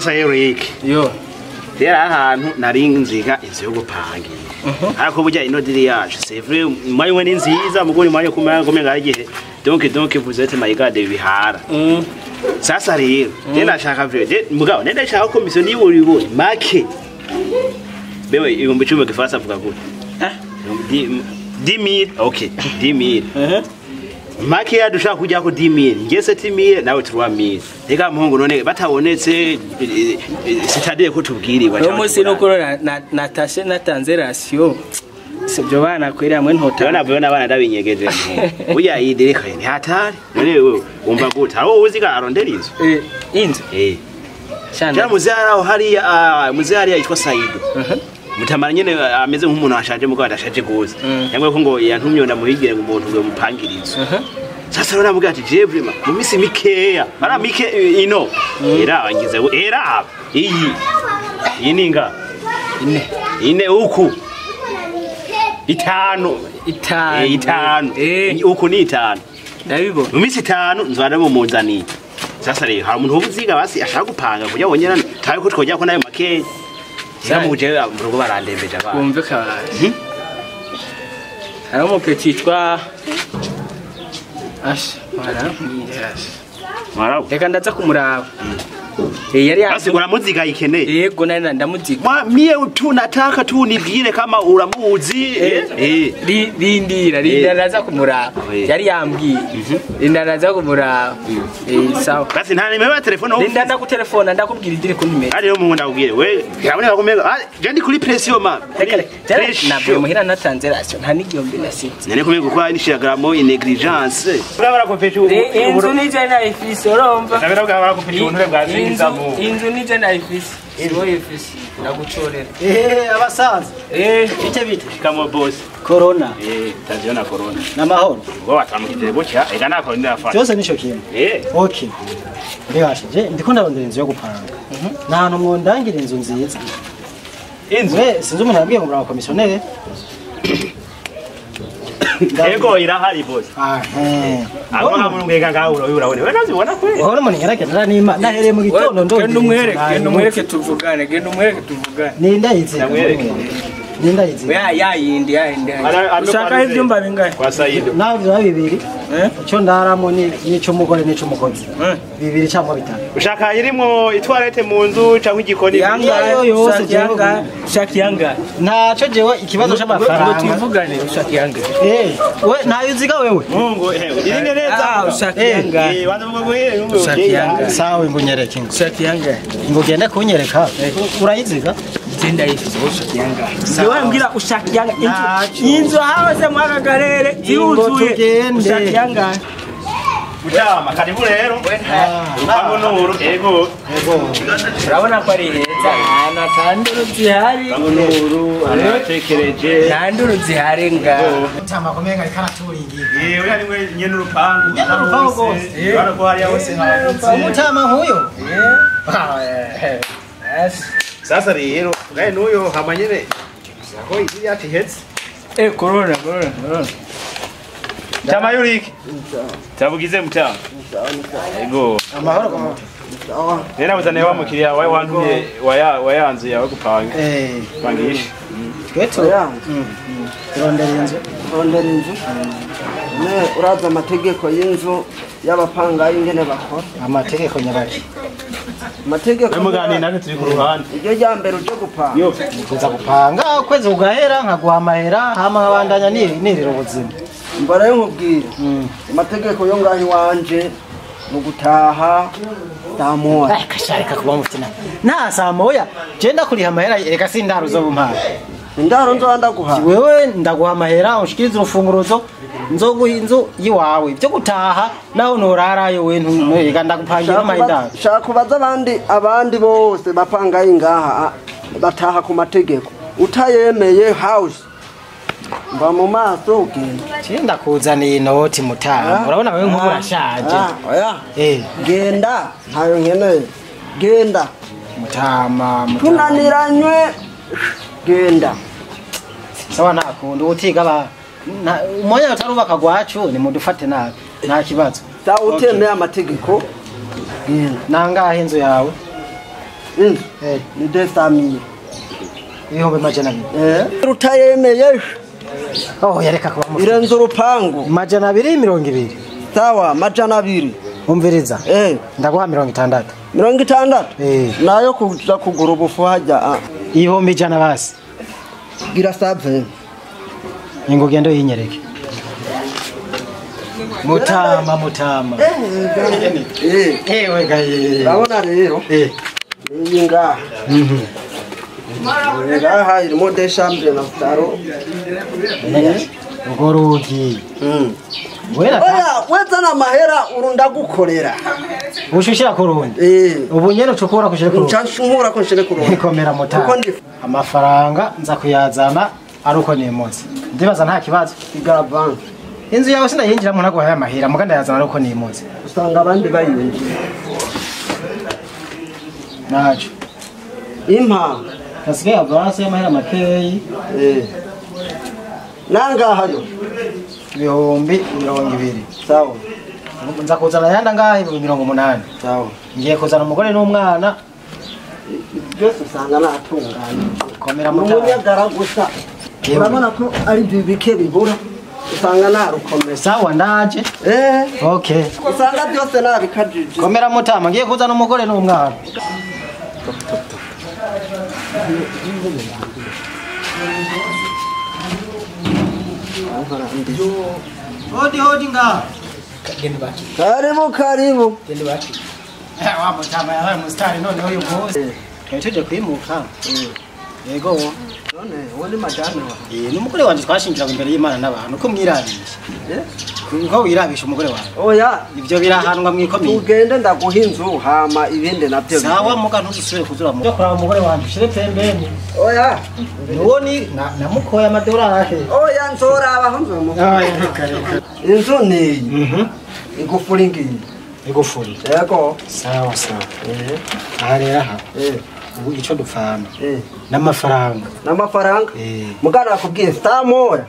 Sasa Eric. Yo. Rero ahantu nari nziga inzu yo gupangira. Ariko burya ino diri yacu, c'est vrai, umwanya ni nziza muguri umwanya kumenya kumenya igihe. Donc vous êtes my god bihara. Sasa rero, je nashaka vrai, mugabo nenda nshaka ko mission ni uri make. Bewe 10,000 gifaransa avuga gute? Ah, 10,000. Okay, 10,000. Make yadushaka kujya ko 10,000 nge 7,000 nawe 3,000. Reka muhungu none batabonetse c'est-à-dire ko tubwirirwa cyane. Umunsi nuko natashe natanze ration. Sibyo bana kwira mwe ntota. Bana bana bana ndabinyegeje. Uya yidireka ni hatari. None wewe umva gute? Aho uziga arondera inzu. Inzu. Cyane muzara aho hariya muzari yitwa Saido. Mutamara nyene ameze nk'umuntu ashaje mugabo adashaje gose. Yangwe ko ngo yantumye ndamuhigire ngo umuntu ngo mupangire inzu. Sasa rero navuga ati je vraiment mu misi mikeya bara mike ino era ngize era iyi iyi ninga ine uku itanu itanu uku ni itanu ndabibona mu misi itanu nzara mu muzaniye. Sasa rero hari umuntu ubuziga basi ashaka gupanga kujya wonyera tayo ko twojya ko nayo makeya. Namuje mu rugo barandembeje abana. Kumve kabaye. Hari umupeti yitwa Ash, mara. Mara. Reka ndaza kumuraba. Yari basi uramuziga ikeneye. Yego nari ndamuziga. Mie tu nataka tu nibwire kama uramuzi. Rindira rindira ndaza kumuraba. Yari yambwiye. Rindira ndaza kumuraba. Sawa. Basi nta nimero ya telefone. Rindira ndagutelefona ndakubwira idire ko nimero. Ari yo muhunda ndakubwire. We kiraboneka kumega. Je ndi kuri pression ma. Reka nabwo muhira natanze ration nta n'igihumbi nasitse. Nene kumega kwa inishiragramo negligence. Urabara kopesha inzu nije na ifisi urumva. Ndabera bwa barakopesha ubuntu bwa inzu nije na ifisi. Siwo ifisi ndagucorera. Abasaza. Bite bite. Kamo boss. Corona. Taziona corona. Namahoro. Ngo batamukije gutya ega nako ndafata. Byose nico kimwe. Okay. Ndibashije ndiko ndarondera inzu yo gupanga. Nta hantu mwondangira inzu nziza. Inzu? Sinzi umuntu yabwiye ngo muraba commissionnaire. Ego irahari boss. Aho hamurungeka ngaho urabona. We nazibona kweli. Uhora umuntu ngerakenda nima nahereye mu gitondo ndo. Genda umwereke tuvugane, genda umwereke tuvugane. Ninda yize. Ninda yize. Ya yindi ya yindi. Ushaka ivyumba bingahe? Kwa Saido. Navyo bibiri. Ico ndaramo ni nico mugore nico mukozi. Bibiri cyangwa bitatu. Ushaka irimo itwarete mu nzu cyangwa igikoni? Yanga yose yanga. Ushaka yanga. Ntaco jewe ikibazo c'amafaranga. Tuvugane ushaka yanga. We ntayo uziga wewe. Mungu irinde neza. Ushaka yanga. Banza muguhe ushaka yanga. Sawa ngunyereke ngo. Ushaka yanga. Ngo gende kunyereka. Urayiziga? Genda yifuza ushaka yanga. Wewe mbwira ushaka yanga. Inzu hawe mwaka karere yuzuye. Ushaka yanga. Mutama karibu rero. Upango nuru. Ego. Urabona ko ari heza. Nta nduru zihari. Upango nuru aratekereje. Nta nduru zihari nga. Mutama komenga ikaraturingiye. Uriya nimwe nyene urupangu. Nyene urupangu gose. Urabona ko hariya hose hagutse. Mutama nkuyo. Sasa rero ngaye nuyo hamanyene ko idiri yacu ihetse. Corona. Chama yuriki. Tabugize mutama. Ego. Amahoro kwa mutama. Nena muzane wa mukiriya wawe wantumye wayanzu yawe gupanga. Pangisha. Tweto. Turondera inzu. Turondera inzu. Ne uraza amategeko y'inzu y'abapanga ingene bakora. Amategeko nyabaki. Amategeko mugani natwe turi ku ruhande. Iryo rya mbere uje gupanga. Kuza gupanga ukwezi ugahera nkaguha amahera hama nkabandanya nirira ubuzima. Mbara yo nkubwira. Amategeko yo ngaho iwanje mu gutaha saa moya. Reka kuba mufite na saa moya. Je ndakuriha amahera reka sindaro zo bumpaye. Indaro nzo ndaguha. Wewe ndaguha amahera ushikirize urufunguruzo nzoguha inzu yiwawe. Byo gutaha naho norarayo we ntuga ndagupangira amahera. Shaka kubaza abandi bose bapanga ingaha bataha ku mategeko. Utayemeye house mba mu maso ugenda. Cyenda kuzaniye inoti mutanga. Urabona wewe nk'ubu urashaje. Oya. Genda ntayo nkeneye. Genda. Mutama. Tunaniranywe. Genda. Sawa nakunda utiga ba umoya utarubaka gwacu ni mudufate nabi. Nta kibazo. Sawa utemeye amategeko. Genda. Nangahe inzu yawe? Inzu ni 200,000. 200,000. Rutayemeye. Oh yareka kuba mu. Irenze urupangu. 220. Sawa 200. Umviriza. Ndaguha 60. 60? Nayo kuja kugura ubufu hajya. 100,000 basi. Gira save. Ningo gendo yinyereke. Mutama mutama. Ewe gaye. Urabona rero. Iyi ngaha. Ngaha irimo de chambre na saro. Urwo rugi. Wera. Oya, wezana amahera urunda gukorera. Ushushira ku rundi. Ubu nyene ucukura kushire ku rundi. Ncankura ko nshire ku rundi. Ikomera mutama. Amafaranga nza kuyazana aruko nimutse. Ndibaza nta kibazo. Igabana. Inzu yawe sinayinjiramo ntaguhaye amahera muga ndayazana aruko nimutse. Usanga abandi bayinjira. Nacho. Impa. Nasigaye avance y'amahera makeyi. Nangaha yo. 20,000. Sawa. Nza kuzana yanda ngaha 80,000. Sawa. Ngiye kuzana umugore n'umwana. Byose usanga natunganye. Komera mutara. Umunyagara gusa. Urabona ko ari bibike bibura. Usanga narukomeza. Sawa ndaje. Okay. Usanga byose nabikajije. Komera mutama ngiye kuzana umugore n'umwana. Hodi hodi nga. Karibu karibu. Wa mutama yabaye mustari none uyu munsi. Tuje kwimuka. Yego. None uwo ni madame wa. N'umugore wanje twashingiraga imbere y'Imana n'abantu ko mwirabisha. Ko wirabisha umugore wawe. Oya, ivyo birahanwa mwikomeye. Tugende ndaguha inzu hama ibindi navyo. Sawa muga ntuzusubire kuzura mu. Kuraba umugore wanje ushire pembeni. Oya. Nuwo ni namukoye amadolari. Oya nzoraba aho nzomu. Oya reka reka. Inzu ni igufuri ngiyi. Igufuri. Yego. Sawa sawa. Aha rero aha. Ubu ico dupfana. N'amafaranga. N'amafaranga? Mugana akubwiye saa moya.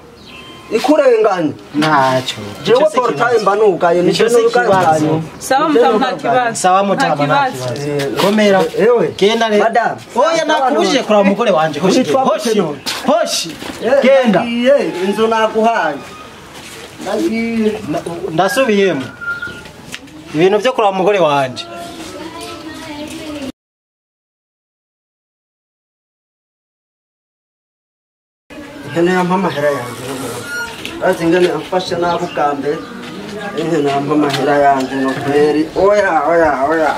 Ikurenganye. Ntacyo. Jewe portail mba nugaye ni cyo nugaye. Sawa mutama nta kibazo. Sawa mutama nta kibazo. Komera. Genda rero. Madam. Oya nakubujije kuraba umugore wanje. Hoshi. Hoshi. Hoshi. Genda. Inzu naguhaye. Ndagiye. Ndasubiyemo. Ibintu byo kuraba umugore wanje. Nkeneye amahera yanjye. Azi ngene amfashe nabi ubwa mbere. Nkeneye amahera yanjye no kweri. Oya oya oya.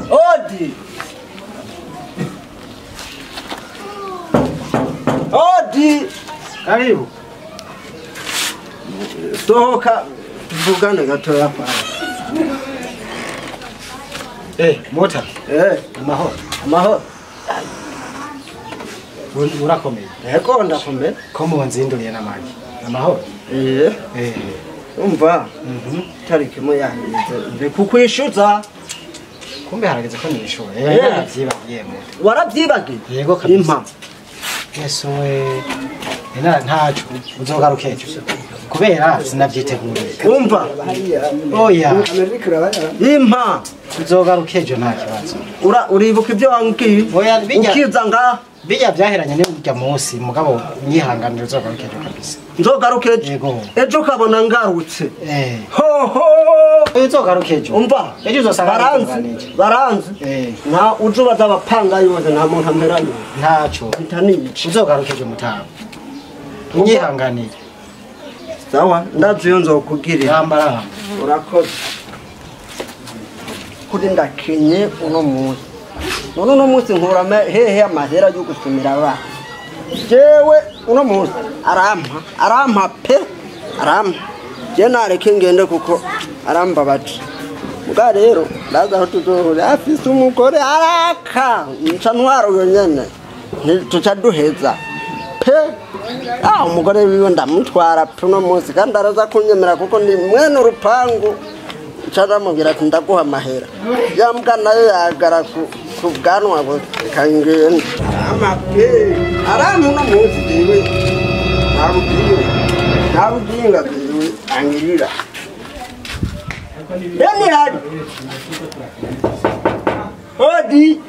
Odi. Odi. Karibu. Sohoka tuvugane gatoya kwa. Mota. Amahoro. Amahoro. Urakomeye. Yego ndakomeye. Ko munzinduriye n'amagi. Amahoro. Umva. Tariki imwe yaheze. Mbe kukwishuza. Kumbe harageze ko nishura. Naravyibagiye mu. Waravyibagiye? Yego kabisa. Impa. Yesu we. Ntaco uzogaruka ejo. Kubera sinavyiteguriye. Umva. Oya. Impa. Uzogaruka ejo nta kibazo. Uribuka ibyo wambwiye? Oya bijya. Ukiza ngaha. Bijya byaheranye n'urya munsi mugabo nyihanganira uzogaruka ejo kabisa. Nzogaruka ejo. Yego. Ejo ukabona ngarutse. Ho ho. Uzogaruka ejo. Umva. Ejo uzosanga baranzi. Baranzi. Nta uzubaza abapanga yose nta muntu ameranye. Ntaco. Mpita Uzogaruka ejo mutama. Unyihanganire. Sawa, ndazi iyo nzokugirira. Yambara. Urakoze. Kuri ndakenye uno munsi. None uno munsi nkura hehe amahera yo gusumira abana. Jewe uno munsi arampa pe arampa. Je nareke ngende kuko arambabaje. Muga rero ndaza aho tuzohurira afise umugore araka nca ntwaro yo nyene tuca duheza pe. Umugore wiwe ndamutwara pe uno munsi kandi araza kunyemera kuko ndi mwene urupangu. Nca ndamubwira ati ndaguha amahera. Ya mbwa nayo yagara ku bwanwa kangenda. Amape arampa uno munsi jewe ntabubwira jewe angirira. Beni hari. Hodi.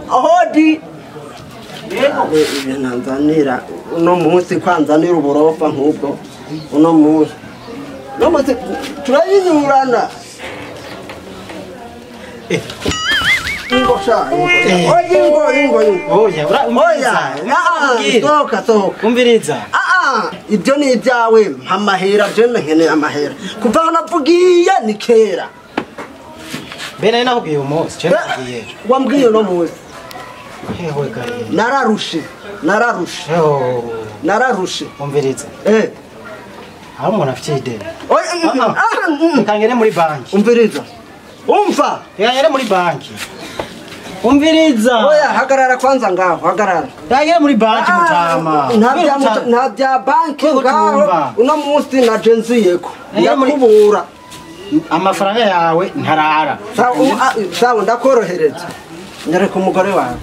Hodi. Yego nanzanira uno munsi kwanzanira uburofa nk'ubwo uno munsi. No munsi turayinyurana. Ingo sha. Oye ingo ingo ingo. Oya, oya. Na soka soka. Umviriza. Ibyo ni ibyawe amahera je nkeneye amahera. Kuva aho navugiye ni kera. Bene nakubwiye umunsi, je nakubwiye ejo. Wambwiye uno munsi. Hewe gaye. Nararushe, nararushe. Nararushe. Umviriza. Aho umuntu afite ideni. Oya, reka ngere muri banki. Umviriza. Umva. Reka ngere muri banki. Umviriza. Oya, hagarara kwanza ngaho, hagarara. Reka ngere muri banki mutama. Nta bya banki ngaho. Uno munsi naje nziyeko. Ndakubura. Amafaranga yawe ntarara. Sawa ndakorohereza. Nyereka umugore wawe.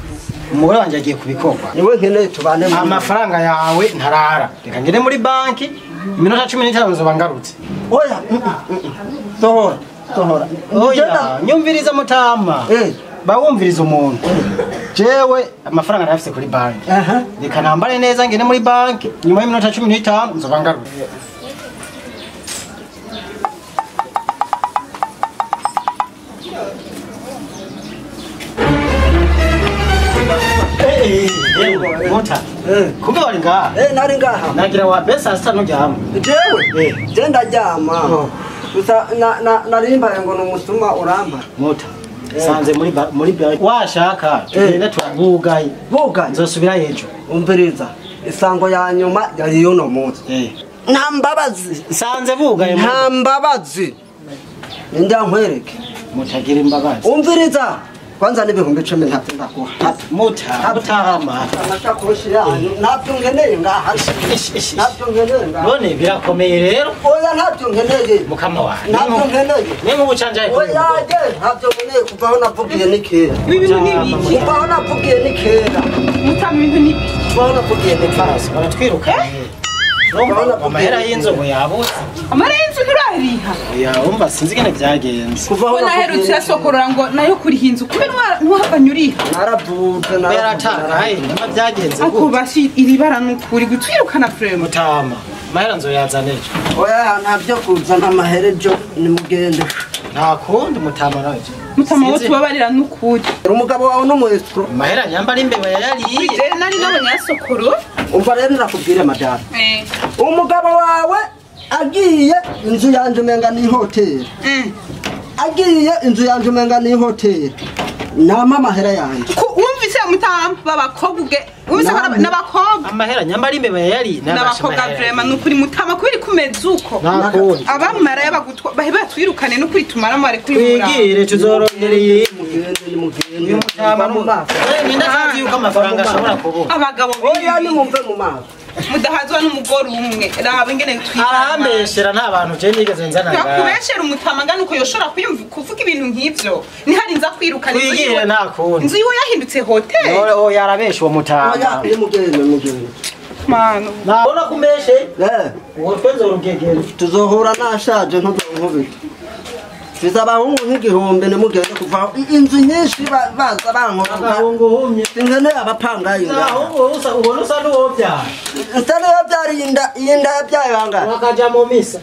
Umugore wanje agiye kubikorwa. Niwe nkeneye tubane mu. Amafaranga yawe ntarara. Reka ngere muri banki iminota 15 nzoba ngarutse. Oya. Sohora, sohora. Oya, nyumviriza mutama. Bawumviriza umuntu. Jewe amafaranga narafise kuri banki. Reka nambare neza ngene muri banki nyuma y'iminota 15 nzoba ngarutse. Mota. Kumbe wari ngaha? Nari ngaha. Nagira wa besa sita nturyama. Jewe? Je ndaryama. Gusa narimbaye ngo numusuma urampa. Mota. Sanze muri washaka tugenda turabugaye. Bugaye. Nzosubira ejo. Umviriza. Isango ya nyuma yari yuno munsi. Nta mbabazi. Sanze bugaye. Nta mbabazi. Ninda nkwereke. Mutagira imbabazi. Umviriza. Kwanza n'ibihumbi 10 ntabyo ndaguha. Muta, mutahama. Amashakoshi yanyu ntabyo nkeneye ngaha. Ntabyo nkeneye ngaha. None birakomeye rero. Oya ntabyo nkeneye. Mukama wanjye. Ntabyo nkeneye. Ni mu bucanjaye. Oya je ntabyo nkeneye kuva aho navugiye ni kera. Ibi bintu ni ibiki? Kuva aho navugiye ni kera. Mutama ibintu ni ibiki? Kuva aho navugiye ni kera. Baratwirukanye. Amahera y'inzu yabuze. Amahera y'inzu nturariha. Oya umva sinzi ingene byagenze. Kuva aho naherutse yasokorora ngo nayo kuriha inzu kube ntuhavanye uriha. Naravuze naratakaye ndama byagenze. Ako bashi iri bara nukuri gutwirukana frame. Mutama. Amahera nzo yazana ejo. Oya ntabyo kuzana amahera ejo ni mugende. Nta kundi mutama nawe. Mutama wo tubabarira nukuri. Umugabo wawe no muestro. Amahera nyamba ari imbeba yariye. Je nari nabonye yasokoro. Umva rero nakubwire madame. Umugabo wawe agiye inzu yanje umenga ni hoteli. Agiye inzu yanje umenga ni hoteli. Nama amahera yanje. Wumvise mutama babakobwa wumvise n'abakobwa. Amahera nyamba ari imbeba yariye n'abakobwa vraiment nukuri mutama kubiri kumeza uko. Abamara yabagutwa bahe batwirukane nukuri tumara mare kuri mura. Twigire tuzoronereye mugende mugende. Mutama mu maso. Ninda kazi yuko amafaranga ashobora kubura. Abagabo oya ni mumve mu maso. Mudahazwa n'umugore umwe raba ingene twitana. Arambeshera nta bantu je nigeze nzana ngaha. Yakubeshera umutama ngana uko yoshora kwiyumva kuvuga ibintu nk'ivyo. Ni hari nza kwirukana inzu yiwe. Nta kundi. Inzu yiwe yahindutse hotel. None oya arabesha uwo mutama. Oya ni mugende mugende. Mano. Nabona kumeshe. Uwo twenze urugegere. Tuzohura nashaje ntuzonkubita. Mfise abahungu nk'igihumbi nimugende kuva inzu nyinshi baza bankora. Abahungu humye. Sinkeneye abapangayi ngaha. Abahungu usa ubona usa n'uwovyara. Nsa n'uwovyara iyi nda yabyaye bangahe? Urakaja mu misa.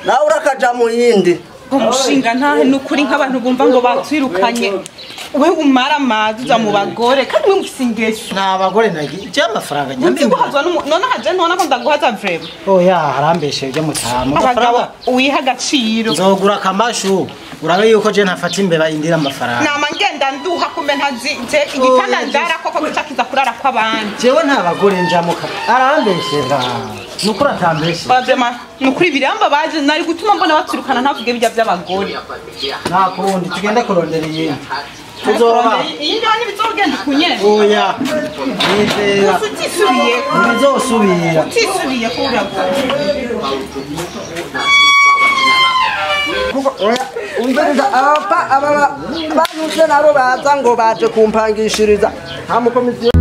Nawe urakaja mu yindi. Umushinga ntahe nukuri nk'abantu bumva ngo batwirukanye. We umara amazi uza mu bagore kandi we mufise ingeso. Nta bagore nagiye je amafaranga nyambe. Nguhazwa none haje ntona ko ndaguhaza vraiment. Oya harambeshe byo mutama. Abagabo uwiha agaciro. Nzogura kamashu. Urabe yuko je ntafata imbeba indira amafaranga. Nama ngenda nduha kumbe ntazi je igitanda ndara koko gicakiza kurara kw'abandi. Jewe nta bagore njamuka. Arambeshera. Nukuri atambeshe. Vraiment nukuri biramba baje nari gutuma mbona baturukana ntavuge bijya by'abagore. Nta kundi tugende kurondera iyindi. Tuzoroba. Iyi ndio ntibizogenda kunyene. Oya. Nizera. Utisubiye. Ntibizosubira. Utisubiye ko uragoye. Oya umviriza aba bantu nabo baza ngo baje kumpangishiriza nta mukomisiyo.